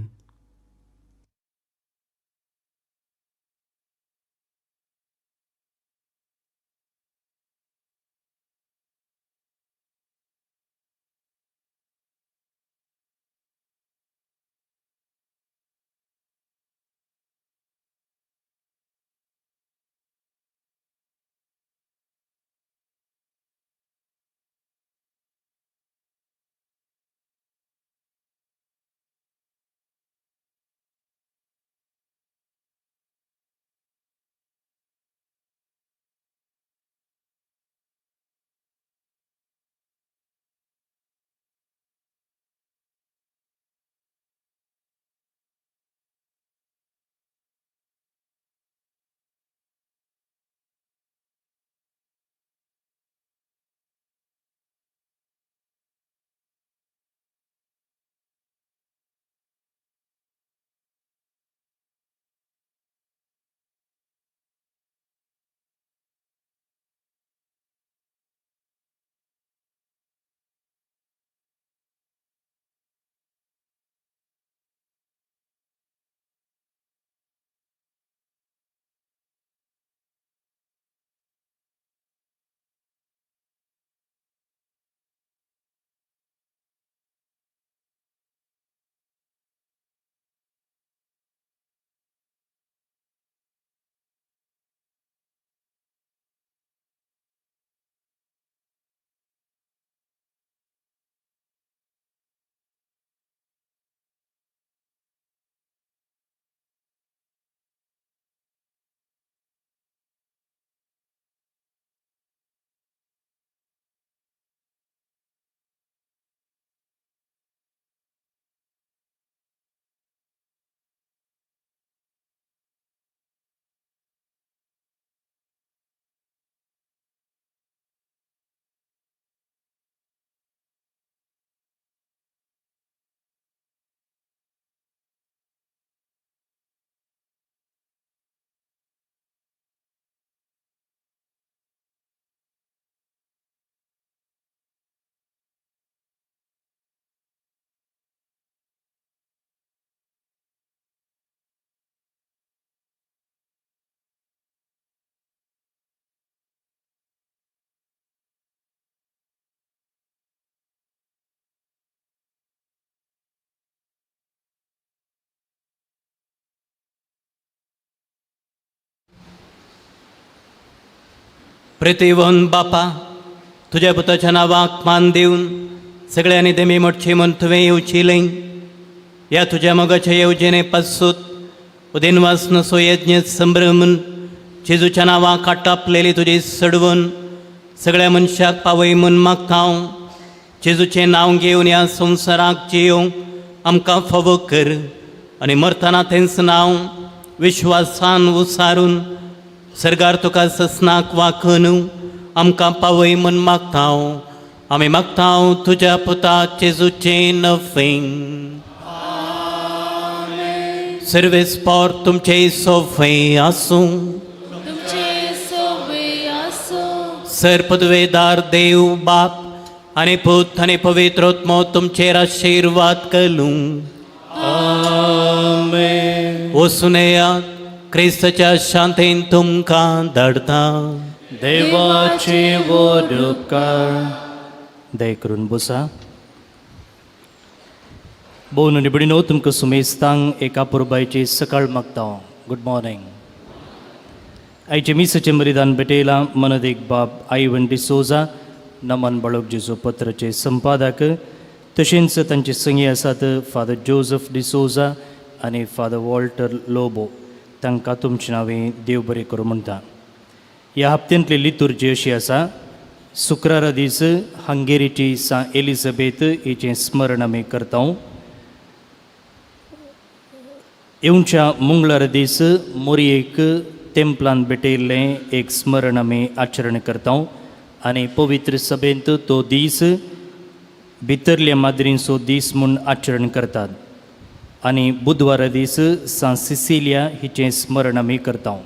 प्रितीवन बापा, तुज्या पुताच्या नांवाक मान दिवन सगळ्यांनी देमी मोटची म्हूण तुवें येवचिलें. ह्या तुज्या मोगाच्या येवजणे पासूत उदेनवास नसो यज्ञ संभ्रमून जेजूच्या नांवाक आटापलेली तुजी सडवून सगळ्या मनशाक पावय म्हूण मागता हांव. जेजूचें नांव घेवन ह्या संवसाराक जियोवंक आमकां फावो कर आनी मरतना तेंच नांव विश्वासान उसारून सरकार तुका ससनाक वाखून आमकां पावय म्हूण मागता हांव. आमी मागता तुज्या पुता जेजूचें नफें. सर्वेस्पोर तुमचे सोफे आसूं. तुमचे सोबे आसूं. सर पदवेदार देव बाप आनी पूत आनी पवित्र आत्मो तुमचेर आशिर्वाद करूं. वचून येयात, क्रिस्ताच्या शांतेन तुमकां धाडटा. देवाचे व्हड उपकार. दया करून बसा. भोव निबडिनो, तुमकां सुमेस्तांक एका पुरबायची सकाळ मागता. Good morning. आयचे मिसाचें मरिदान भेटयलां मनदीक बाब आयवन डिसोजा, नमन बाळक जेजू पत्राचे संपादक. तशेंच तांचे संगी आसात फादर जोजफ डिसोजा आनी फादर वॉल्टर लोबो. तांकां तुमचे नांवे देव बरें करूं म्हणटा. ह्या हप्त्यांतली लितुर्जी अशी आसा. शुक्रारा दीस हंगेरीची सां एलिझाबेथ हिचें स्मरण आमी करता. येवच्या मंगळारा दीस मोरयेक तेंपलान भेटयल्लें एक स्मरण आमी आचरण करता आनी पवित्र सभेंत तो दीस भितरल्या माद्रींचो दीस म्हूण आचरण करतात. आनी बुधवारा दीस सां सिसिलिया हिचें स्मरण आमी करता.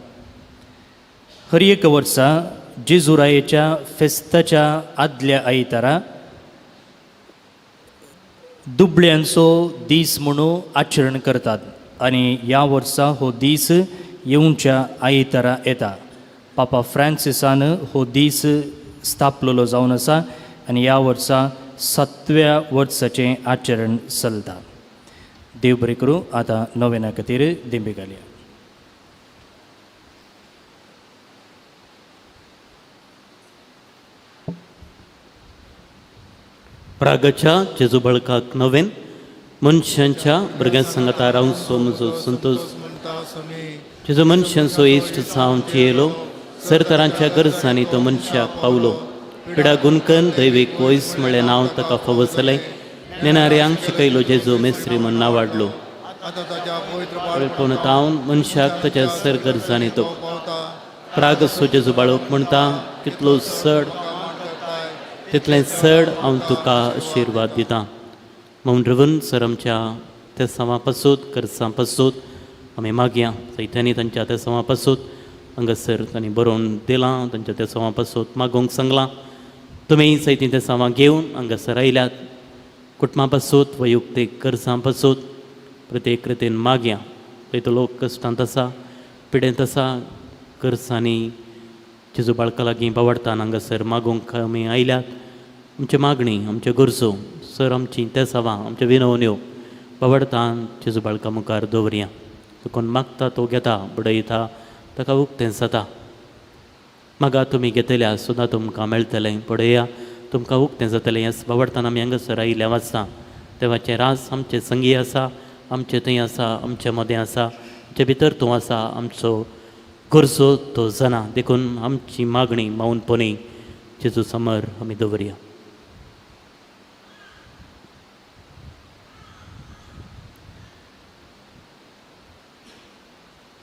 हर एक वर्सा जेजुरायेच्या फेस्ताच्या आदल्या आयतारा दुबळ्यांचो दीस म्हणून आचरण करतात आनी ह्या वर्सा हो दीस येवच्या आयतारा येता. पापा फ्रांसिसान हो दीस स्थापलेलो जावन आसा आनी ह्या वर्सा सातव्या वर्साचें आचरण चलता. देव बरें करूं. आतां नोवेना खातीर दिंबी घालया. प्रागच्या जेजू बळकाक नवेन मनशांच्या भुरग्यां सांगाता रावचो म्हजो संतोश. म्हणटा सुमी. जेजू मनशांचो इश्ट जावन जियेलो. सरतरांच्या गरजांनी तो मनशाक पावलो. पिडा गुणकन दैवीक वयस म्हळ्ळें नांव ताका फावो जालें. नेणाऱ्यांक शिकयलो जेजू, मेस्त्री म्हूण नांवाडलो. आतां ताच्या पवित्र पळोवन तावन मनशाक ताच्या सर गरजांनी तो पावता. प्रागसो जेजू बाळोवप म्हणटा, कितलो चड तितलें चड हांव तुका आशिर्वाद दितां. म्हूण रवन सर आमच्या तेसांवा पासूत करसां पासूत आमी मागया. सैत्यांनी तांच्या तेसांवा पासूत हांगासर तांणी बरोवन दिलां, तांच्या तेसांवा पासूत मागूंक सांगलां. तुमी सैती तेसांवां घेवन हांगासर आयल्यात. कुटुंबा पासूत, वैयक्तीक गरजां पासूत प्रत्येक रितीन मागया. थंय तो लोक कश्टांत आसा, पिडेंत आसा, गरजांनी जेजू बाळका लागीं बावडटान हांगासर मागूंक आमी आयल्यात. आमची मागणी, आमच्यो गरजो सर, आमची तेसावां, आमच्यो विनवण्यो बावडटान जेजू बाळका मुखार दवरया. तो कोण मागता तो घेता, बडयता ताका उक्तें जाता. मागा तुमी घेतल्या सुद्दां तुमकां मेळटलें, पळया तुमकां उक्तें जातलें. ह्या बावडटान आमी हांगासर आयिल्ल्या वाचता. देवाचें रास आमचें संगी आसा, आमचें थंय आसा, आमचे मदें आसा, आमचे भितर तूं आसा. आमचो गरजो तो जाणा, देखून आमची मागणी मौनपणी जेजू समर आमी दवरया.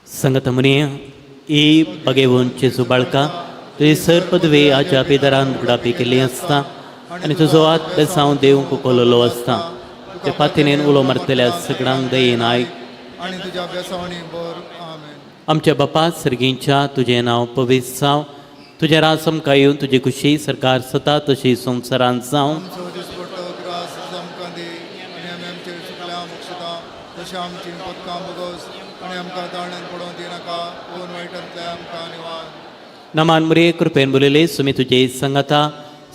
संगत म्हणया, ए बगेवन जेजू बाळका, तुजी सर पदवी आज्या पिदरान उगडापी केल्ली आसता आनी तुजो हात बेसांव देवूंक उखललो आसता. ते पातिनेन उलो मारतल्या सगळ्यांक दयेन आयक आनी तुज्या बेसावणी बर. आमेन. आमच्या बापा सर्गींच्या, तुजें नांव पवित्र जावं, तुजें राज आमकां येवन, तुजी खुशी सरकार सता तशी संवसारांत जावं. आमचो दिसपट्टो ग्रास आमकां दी आनी आमी आमचे चुकल्या बक्षता तशें आमची पदकां बगोस आनी आमकां ताळण्यान पडोवंक दिनाका, पूण वायटांतल्या आमकां निवार. नमान मुरे, कृपेन बोलयले, सुमी तुजे संगता,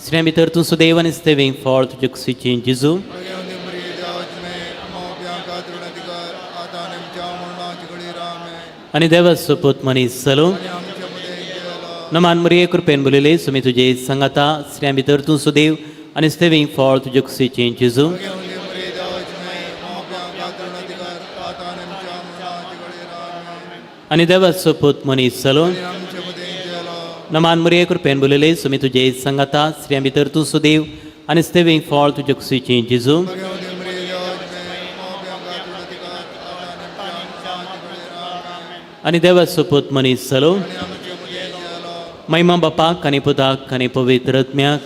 स्त्रियां भितर तूं सुदैव आनी स्तेवी फळ तुजे कुशीचें जिजू. प्रगेवंदी मरिये, देवाची माय, आम्हा पाप्यांक दृढाधिकार, आतां आनी आमच्या मरणाची घडयेर. आमेन. आनी देवाचो पूत मनीस जालो. आनी आमच्या मदें गेलो. नमान मुरे, कृपेन बोलयले, सुमी तुजे संगता, स्त्रियां भितर तूं सुदैव आनी स्तेवी फळ तुजे कुशीचें जिजू. प्रगेवंदी मरिये, देवाची माय, आम्हा पाप्यांक दृढाधिकार, आतां आनी आमच्या मरणाची घडयेर. आमेन. आनी देवाचो पूत मनीस जालो. आनी आमच्या मदें गेलो. नमान मुरे, कृपेन बोलयले, सुमी तुजे संगता, स्त्रियां भितर तूं सुदैव आनी स्तेवी फळ तुजे कुशीचें जिजू. प्रगेवंदी मरिये, देवाची माय, आम्हा पाप्यांक दृढाधिकार, आतां आनी आमच्या मरणाची घडयेर. आमेन. आनी देवाचो पूत मनीस जालो. आनी आमच्या मदें गेलो. महिमा बापाक आनी पुताक आनी पवित्र आत्म्याक.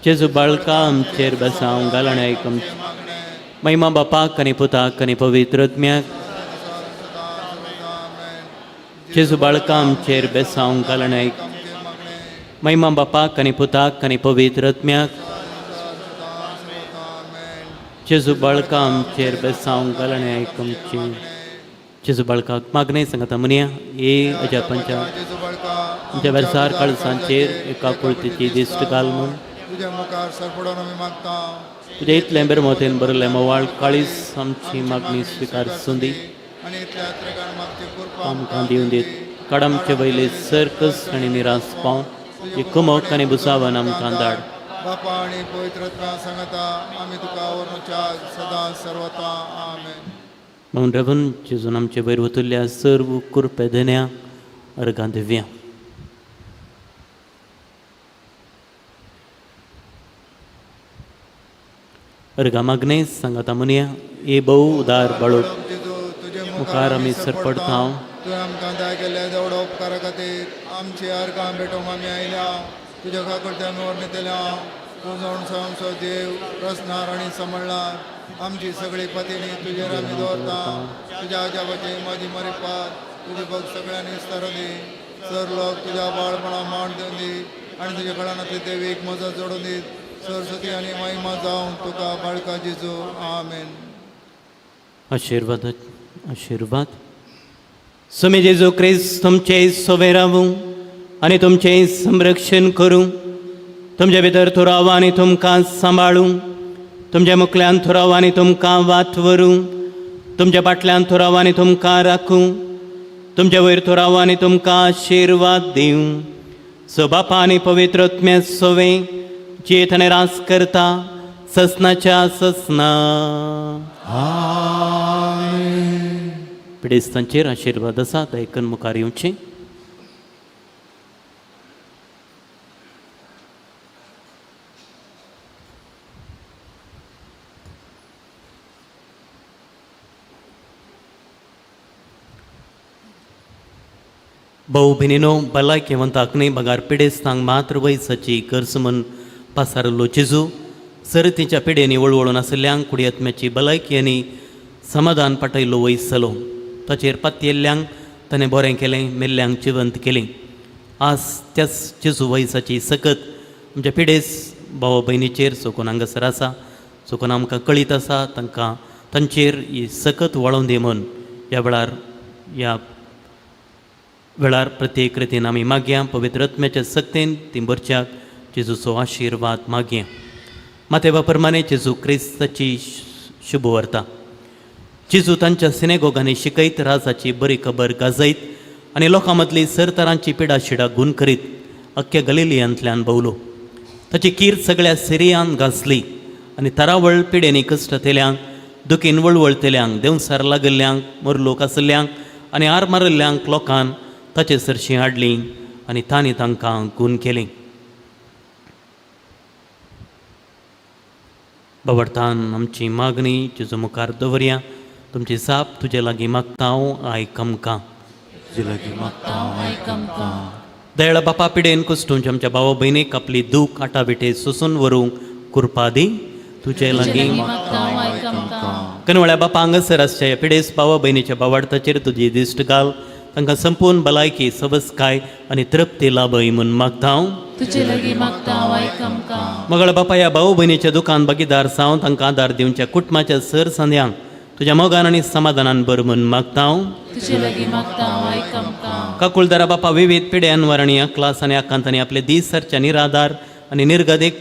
जेजू बाळका, आमचेर बेसांव घालण आयक. महिमा बापाक आनी पुताक आनी पवित्र आत्म्याक. जेजू बाळका, आमचेर बेसांव घालण आयक. महिमा बापाक आनी पुताक आनी पवित्र आत्म्याक. जेजू बाळका आमचेर बेसांव घालणे आयकमची. जेजू बाळकाक मागणें सांगता म्हणया ए अजापांच्या जेजू बाळका आमच्या वेसार काळसांचेर एका कुळतीची दिश्ट घाल म्हूण तुज्या मुखार सरपडून आमी मागता. तुज्या इतलें बेरमोतेन बरलें मोवाळ काळीस आमची मागणी स्विकार सुंदी आनी इतल्या त्रेगान मागची कृपा आमकां दिवन दीत. काडामचे वयले सर्कस आनी निरास पावन ही कुमक आनी बुसावन आमकां धाड. बापा आनी पवित्र आत्म्या सांगता आमी तुका वर्णच्या सदां सर्वता. आमेन. म्हणून रघून जेजून आमचे वयर वतुल्ल्या सर्व कृपे धन्या अर्गां दिव्या. अर्गां मागणें सांगाता म्हणया ए भोव उदार बाळूक जेजू तुजे मुखार आमी सरपडता. तुवें आमकां दया केल्ल्या देवडो उपकारा खातीर आमची अर्गां भेटोवंक आमी आयल्या. तुज्या काकुळते आमी वर्णितल्या. तूं जावन आमचो देव रचणार आनी सांबाळणार. आमची सगळी पतीणी तुजेर आमी दवरता. तुज्या आजाबाची माझी मरिपात तुजी भक्त सगळ्यांनी विस्तारून दी. सर लोक तुज्या बाळपणा मान दिवन दी आनी तुज्या कळानांतली देवीक मजत जोडून दी. सरस्वती आनी महिमा जावन तुका बाळका जेजू. आमेन. आशिर्वाद आशिर्वाद. स्वामी जेजू क्रिस्त तुमचे सोवे रावूं आनी तुमचें संरक्षण करूं. तुमचे भितर थोराव आनी तुमकां सांबाळूं. तुमच्या मुखल्यान थोराव आनी तुमकां वात व्हरूं. तुमच्या फाटल्यान थोराव आनी तुमकां राखूं. तुमच्या वयर थोराव आनी तुमकां आशिर्वाद दिवं. सो बापा आनी पवित्र आत्म्या सोवे जियेत आनी रास करता ससनाच्या ससना. पिडेस्तांचेर आशिर्वाद आसा दयकन मुखार येवचें. भाऊ भयणीनो भलायकेवंताक न्ही बगार पिडेस्तांक मात्र वयसाची गरज म्हूण पासारलो जेजू सरतीच्या पिडेनी वळवळून आशिल्ल्यांक कुडयत्म्याची भलायकी आनी समाधान पाटयलो वयसलो. ताचेर पातयेल्ल्यांक ताणें बरें केलें, मेल्ल्यांक जिवंत केलें. आज त्याच जेजू वयसाची सकत आमच्या पिडेस भावा भयणीचेर चुकून हांगासर आसा, चुकून आमकां कळीत आसा, तांकां तांचेर ही सकत वळोवन दी म्हूण ह्या वेळार ह्या वेळार प्रत्येक रितीन आमी मागया. पवित्र आत्म्याच्या सक्तेन ती भरच्याक जेजूचो आशिर्वाद मागया. मातेबा प्रमाणे जेजू क्रिस्ताची शुभ वार्ता. जेजू तांच्या सिनेगोगांनी शिकयत, राजाची बरी खबर गाजयत आनी लोकां मदली सरतरांची पिडाशिडा गुण करीत अख्ख्या गलिलियांतल्यान भोवलो. ताची कीर्त सगळ्या सिरियान गाजली आनी तरावळ पिडेनी कश्टतेल्यांक, दुखीन वळवळतेल्यांक, देंवसार लागल्ल्यांक, मरलोक आशिल्ल्यांक आनी आर मारिल्ल्यांक लोकान ताचे सरशीं हाडली आनी तांणी तांकां गूण केली. बाबडतान आमची मागणी जेजू मुखार दवरया. तुमची जाप तुजे लागीं मागता हांव, आयक आमकां. तुजे लागीं मागता आयक आमकां. दयाळा बापा, पिडेन कुश्टूंच्या आमच्या भावा भयणीक आपली दूख आटाविटे सोसून व्हरूंक कृपा दी. तुजे लागीं मागता आयक आमकां. कनवळ्या बापा, हांगासर आसच्या ह्या पिडेस भावा भयणीच्या बावाडताचेर तुजी दिश्ट घाल. तांकां संपूर्ण भलायकी, सवसकाय आनी तृप्ती लाभय म्हूण मागता हांव. तुजे लागीं मागता आयक आमकां. मगळ बापा, ह्या भाऊ भयणीच्या दुकान भागीदार जावन तांकां आदार दिवच्या कुटुंबाच्या सर सांद्यांक तुज्या मोगान आनी समाधानान भर म्हूण मागता हांव. तुजे लागीं मागता आयक आमकां. काकुळदारा बापा, विविध पिड्यांवर आनी अक्लास आनी आकांतांनी आपले दीस सरच्या निराधार आनी निर्गदेक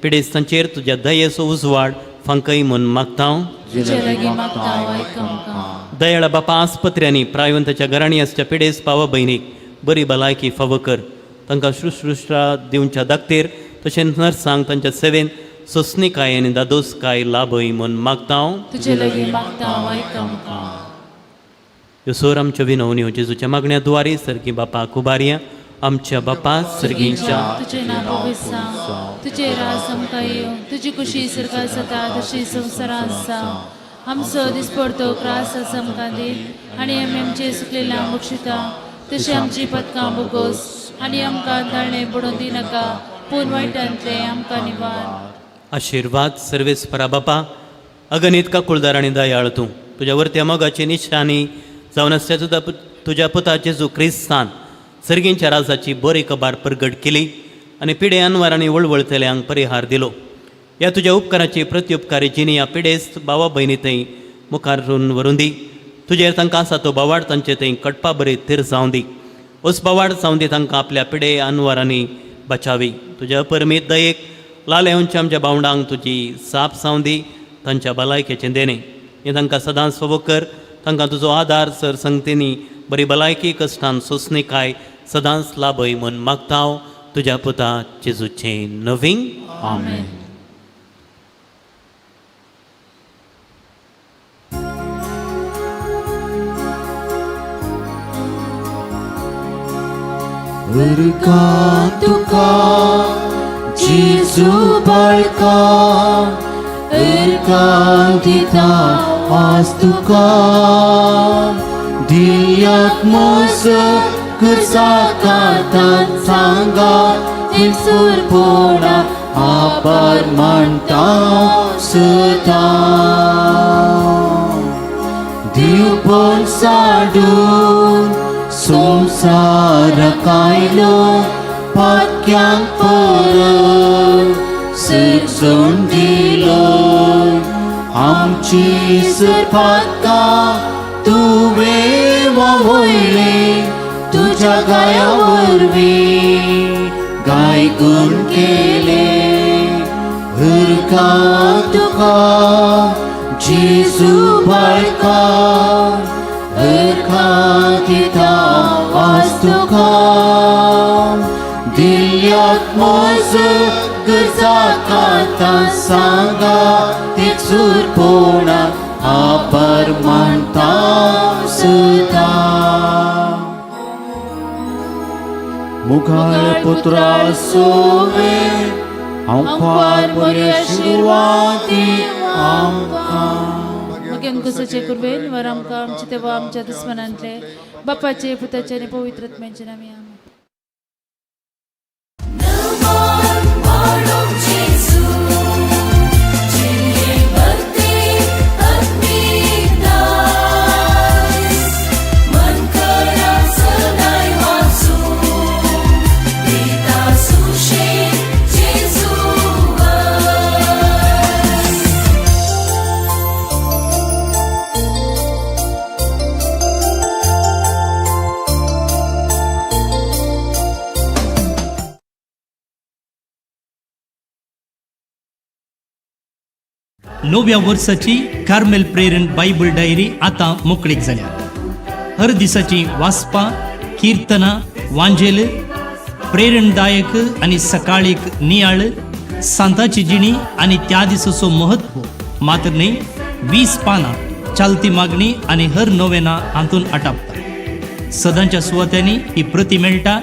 पिडेस्तांचेर तुज्या दयेचो उजवाड फांकय म्हूण मागता हांव. तुजे लागीं मागता आयक आमकां. दयाळा बापा, आस्पत्र्यांनी प्रायवंताच्या घरांनी आसच्या पिडेस भावा भयणीक बरी भलायकी फावो कर. तांकां शुश्रूषा दिवच्या दाक्तेर तशेंच नर्सांक तांच्या सेवेन सोंसणीकाय आनी दादोसकाय लाभय म्हूण मागता हांव. तुजे लागीं मागता आयक आमकां. ह्यो सोर आमच्यो विनवण्यो जेजूच्या मागण्या द्वारे सर्गी बापाक उबारया. आमच्या बापा सर्गींच्या तुजें नांव पवित्र जावं, तुजें राज आमकां येवं, तुजी खुशी सरकार जाता तशी संवसारांत जावं. आमचो दिसपडतो ग्रास आज आमकां दी आनी आमी आमचे सुकलेल्या बक्षिता तशी आमची पदकां बोगोस आनी आमकां ताळणें पडून दिनाका, पूण वायटांतलें आमकां निवार. आशिर्वाद सर्वेस्परा बापा, अगणीत काकुळदार आनी दयाळ तूं तुज्या वरत्या मोगाची निशाणी जावन आसच्या तुज्या पुता जेजू क्रिस्तान सर्गींच्या राजाची बरी कबार परगट केली आनी पिडे अनवर आनी वळवळतल्यांक परिहार दिलो. ह्या तुज्या उपकाराची प्रत्युपकारी जिणी ह्या पिडेस्त भावा भयणी थंय मुखार व्हरून दी. तुजेर तांकां आसा तो बावाड तांचे थंय कटपा बरी थीर जावं दी. ओस बावाड जावं दी तांकां आपल्या पिडे अनवरांनी बचावी. तुज्या अपरमीत दयेक लालेवच्या आमच्या भावंडांक तुजी साप जावं दी. तांच्या भलायकेचें देणें हें तांकां सदांच फावो कर. तांकां तुजो आदार सर संगतींनी बरी भलायकी कश्टान सोंसणीकाय सदांच लाभय म्हूण मागता हांव तुज्या पुता जेजूचें नवीन. आमेन. अर्गां तुका जेजू बाळका, अर्गां दिता आज तुका. दिल्याक मोस कुर्साकांतान सांगा सुरपोणा आभार मानता सदां. दिवपण साडून संवसार कायलो पाक्यांक परत शिरसण दिलो. आमची सरपातकां तुवें वावयली तुज्या गाया वरवीं गायकून केले. अर्गां तुका जेजू बाळका, अर्गां दिता आज तुका. दिल्याक मोज गरजाकांतां सांगा ते सुरपोणा आभार मानता सदां. मुखार पुत्रा सोवे हांव ख्वार बरी आशिर्वादी आमकां. मगेन कुसाचे कुर्बेन वर आमकां आमचे तेवा आमच्या दुस्मनांतले बापाचे पुताचे आनी पवित्र आत्म्याचे नामी आमेन. नव्या वर्साची कार्मेल प्रेरण बायबल डायरी आतां मोकळीक जाल्या. हर दिसाची वाचपां, किर्तनां, वांजेल, प्रेरणदायक आनी सकाळीक नियाळ, सांताची जिणी आनी त्या दिसाचो महत्व मात्र न्ही 20 पानां चालती मागणी आनी हर नोवेना हातून आटापता. सदांच्या सुवात्यांनी ही प्रती मेळटा.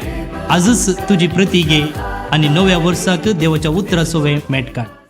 आजच तुजी प्रती घे आनी नव्या वर्साक देवाच्या उतरा सोवे मेट काड.